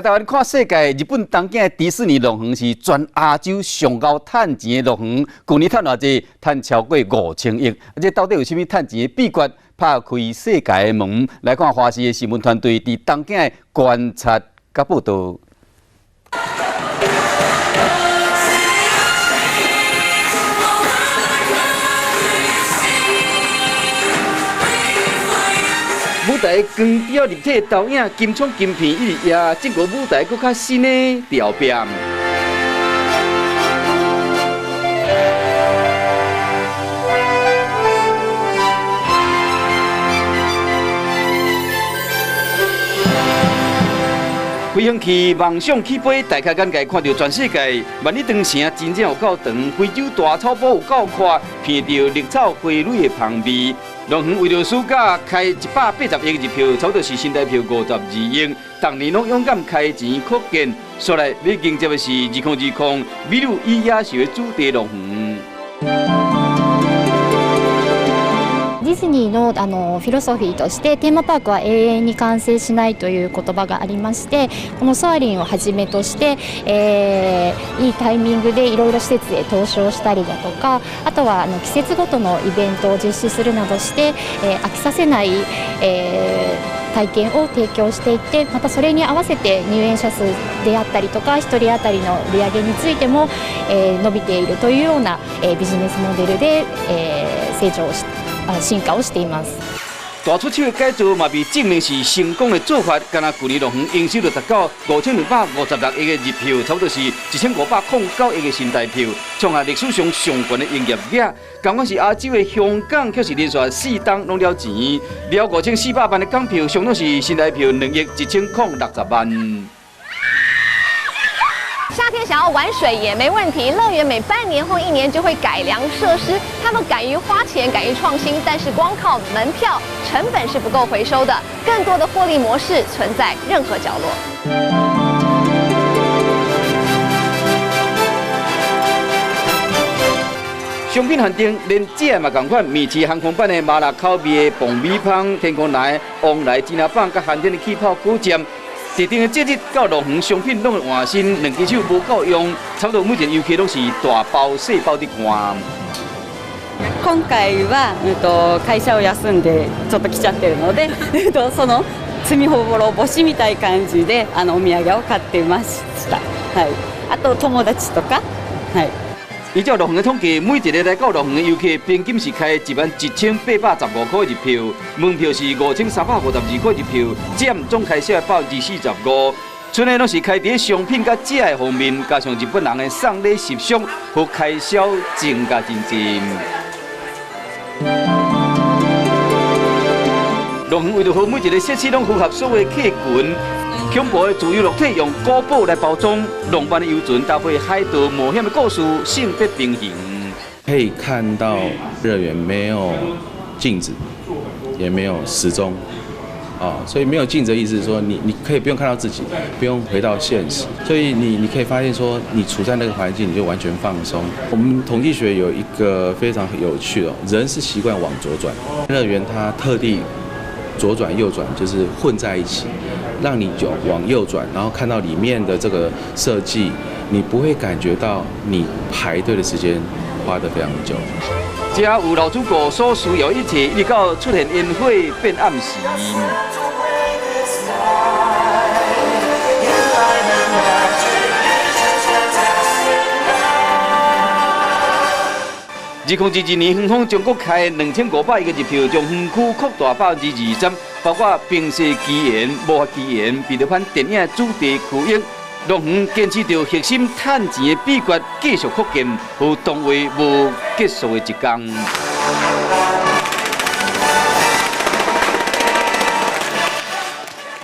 台灣看世界，日本東京的迪士尼樂園是全亞洲上𠢕趁錢的樂園，舊年趁偌濟？趁超過5000億。這到底有啥物趁錢的秘訣？拍開世界的門，來看華視的新聞團隊佇東京的觀察佮報導。舞台光雕立體投影，金創金片一直壓，這個舞台閣較新的佇後壁。飛行器夢想起飛，大開眼界，看著全世界。萬里長城真正有夠長，非洲大草埔有夠闊，闻著綠草花蕊的芳味。樂園為著暑假開180億入票，差不多是新台票52億。逐年攏勇敢開錢擴建，煞來欲迎接的是2020美女與野獸的主題樂園。ディズニーのフィロソフィーとしてテーマパークは永遠に完成しないという言葉がありまして、このソアリンをはじめとして、いいタイミングでいろいろ施設へ投資をしたりだとか、あとは季節ごとのイベントを実施するなどして、飽きさせない、体験を提供していって、またそれに合わせて入園者数であったりとか1人当たりの売り上げについても、伸びているというような、ビジネスモデルで、成長をして進化をしています。大出手的改造嘛，被證明是成功的做法。敢若舊年樂園營收就達到5256億的入票，差不多是1509億的新台票，創下歷史上上懸的營業額。仝款是亞洲的香港，卻是連續4冬攏了錢，了5400萬的港票，相當是新台票2億1060萬。夏天想要玩水也沒問題，樂園每半年或一年就會改良設施，他們敢於花錢，敢於創新，但是光靠門票成本是不夠回收的，更多的獲利模式存在任何角落。商品限定，連食嘛仝款，米奇航空版的麻辣口味的爆米香，天空來旺來芝麻棒，佮限定的氣泡果醬。特定的節日到樂園商品攏會換新，兩隻手無夠用，差不多每一個遊客攏是大包細包佇看。今回は会社を休んでちょっと来ちゃってるので、その罪滅ぼしみたい感じでお土産を買ってました。はい。あと友達とか、はい。依照樂園的統計，每一個來到樂園的遊客平均是開11,815塊入票，門票是5,352塊入票，佔總開銷的45%。剩的攏是開佇商品佮食的方面，加上日本人的送禮習俗，予開銷增加真濟。樂園為著予每一個設施攏符合所有客群。恐怖的自由落體用古堡來包裝，浪漫的遊船搭配海盜冒險的故事，性別平衡。可以看到樂園沒有鏡子，也沒有時鐘，所以沒有鏡子的意思是說你可以不用看到自己，不用回到現實，所以你可以發現說你處在那個環境，你就完全放鬆。我們統計學有一個非常有趣的，人是習慣往左轉，樂園它特地左轉右轉就是混在一起。讓你就往右轉，然後看到裡面的這個設計，你不會感覺到你排隊的時間花得非常久。這有老主顧所需要一切，一直到出現煙火變暗時。2022年，芬芳中國開2500億的入票，將園區擴大20%，包括冰雪奇緣、魔法奇緣、彼得潘電影主題區域。樂園堅持著核心趁錢的秘訣，繼續擴建，予動畫無結束的一天。